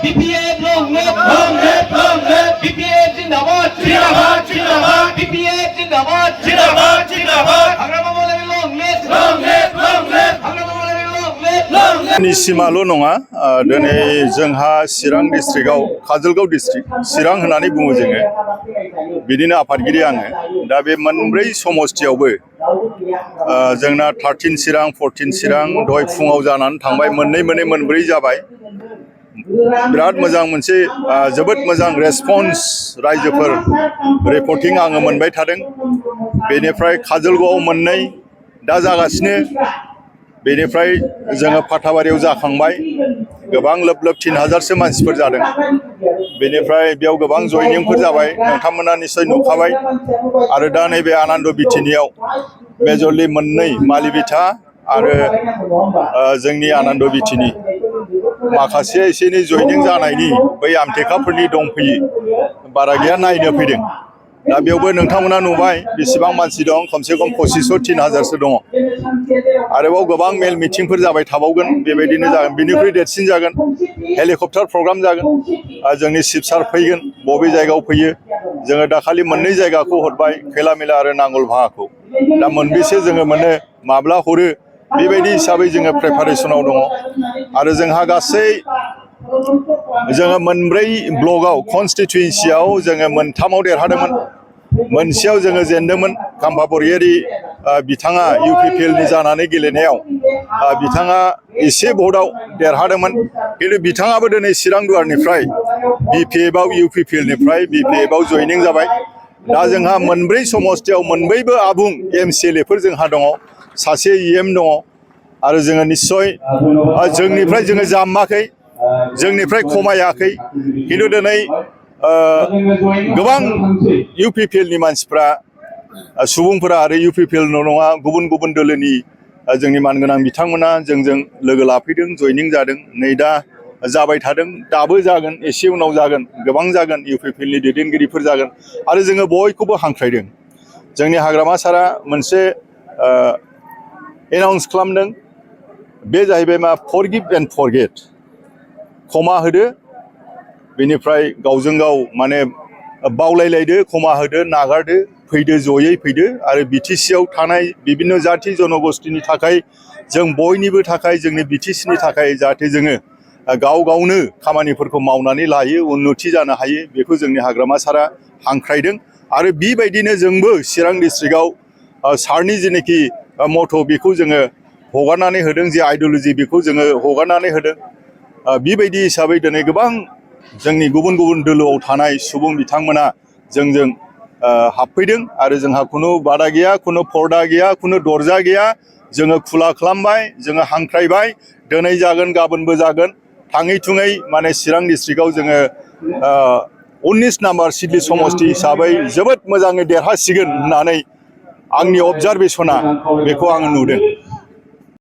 BPA long live BPA जिंदाबाद BPA जिंदाबाद हाग्रामा मौलावी long live हाग्रामा मौलावी long live सिमाल' नङा दिनै जोंहा चिरां डिस्ट्रिक्टआव काजलगाव डिस्ट्रिक्ट चिरां होननानै बुङो जोङो बिदिनो आफादगिरि आङो दा बे मोनब्रै समस्तियावबो जोंना 13 चिरां 14 चिरां दहाय फुङाव जानानै थांबाय मोनब्रै जाबाय बिराद मोजां मोनसे जोबोद मोजां रेसपन्स रायजोफोर रिपर्टिं आङो मोनबाय थादों बेनिफ्राय काजलगावआव मोननै दा जागासिनो बेनिफ्राय जोङो फाथाबारियाव जाखांबाय गोबां लोब 3000सो मानसिफोर जादों बेनिफ्राय बेयाव गोबां जयनिंफोर जाबाय नोंथांमोना निश्चय नुखाबाय आरो दा नैबे आनन्द बिथिनियाव मेजरलि मोननै मालिबिथा आरो जोंनि आनन्द बिथिनि माखासे एसे एनै जयनिं जानायनि बै आमटेकाफोरनि दंफैयो बारा गैया नायनो फैदों दा बेयावबो नोंथांमोना नुबाय बेसेबां मानसि दं खमसे खम 2500-3000सो दङ आरोबाव गोबां मेल मिटिंफोर जाबाय थाबावगोन बेबायदिनो जागोन बिनिख्रुइ देरसिन जागोन हेलिकप्टार प्रग्राम जागोन जोंनि चिफ सार फैगोन बबे जायगायाव फैयो जोङो दाखालि मोननै जायगाखौ हरबाय खैलामेला आरो नांगलभाहाखौ दा मोनबेसे जोङो मोनो माब्ला हरो बेबायदि हिसाबै जोङो प्रिपारेसनाव दङ आरो जोंहा गासै जोङो मोनब्रै ब्लकआव कनस्टिटुयेन्सियाव जोङो मोनथामाव देरहादोंमोन मोनसेयाव जोङो जेनदोंमोन खाम्फा बरगयारी बिथाङा UPPLनि जानानै गेलेनायाव बिथाङा एसे भटआव देरहादोंमोन खिन्थु बिथाङाबो दिनै चिरां दुवारनिफ्राय BPFआव UPPLनिफ्राय BPFआव जयनिं जाबाय दा जोंहा मोनब्रै समस्तियाव मोनब्रैबो आबुं MCLAफोर जोंहा दङ सासे EM दङ आरो जोङो निश्चय जोंनिफ्राय जोङो जामाखै जोंनिफ्राय खमायाखै खिन्थु दिनै गोबां UPPLनि मानसिफ्रा सुबुंफोरा आरो UPPL नङा गुबुन गुबुन दोलोनि जोंनि मानगोनां बिथांमोना जोंजों लोगो लाफैदों जयनिं जादों नै दा जाबाय थादों दाबो जागोन एसे उनाव जागोन गोबां जागोन UPPLनि दैदेनगिरिफोर जागोन आरो जोङो बयखौबो हांख्रायदों जोंनि हाग्रामा सारा मोनसे एनाउन्स खालामदों बे जाहैबाय मा फरगिभ एन्ड फरगेट क्षमा होदो बेनिफ्राय गावजों गाव माने बावलायलायदो क्षमा होदो नागारदो फैदो जयै फैदो आरो BTCआव थानाय बिभिन्न जाथि जनगोष्ठीनि थाखाय जों बयनिबो थाखाय जोंनि BTCनि थाखाय जाहाथे जोङो गाव गावनो खामानिफोरखौ मावनानै लायो उन्नति जानो हायो बेखौ जोंनि हाग्रामा सारा हांख्रायदों आरो बेबायदिनो जोंबो चिरां डिस्ट्रिक्टआव सारनि जेनाखि मथ' बेखौ जोङो हगारनानै होदों जे आइडिय'लजि बेखौ जोङो हगारनानै होदों बेबायदि हिसाबै दिनै गोबां जोंनि गुबुन गुबुन दोलोआव थानाय सुबुं बिथांमोना जोंजों हाबफैदों आरो जोंहा खुनु बादा गैया खुनु पर्दा गैया खुनु दरजा गैया जोङो खुला खालामबाय जोङो हांख्रायबाय दिनै जागोन गाबोनबो जागोन थाङै थुङै माने चिरां डिस्ट्रिक्टआव जोङो 19 नाम्बार सिडली समस्ति हिसाबै जोबोद मोजाङै देरहासिगोन होननानै आंनि अबजारभेसना बेखौ आङो नुदों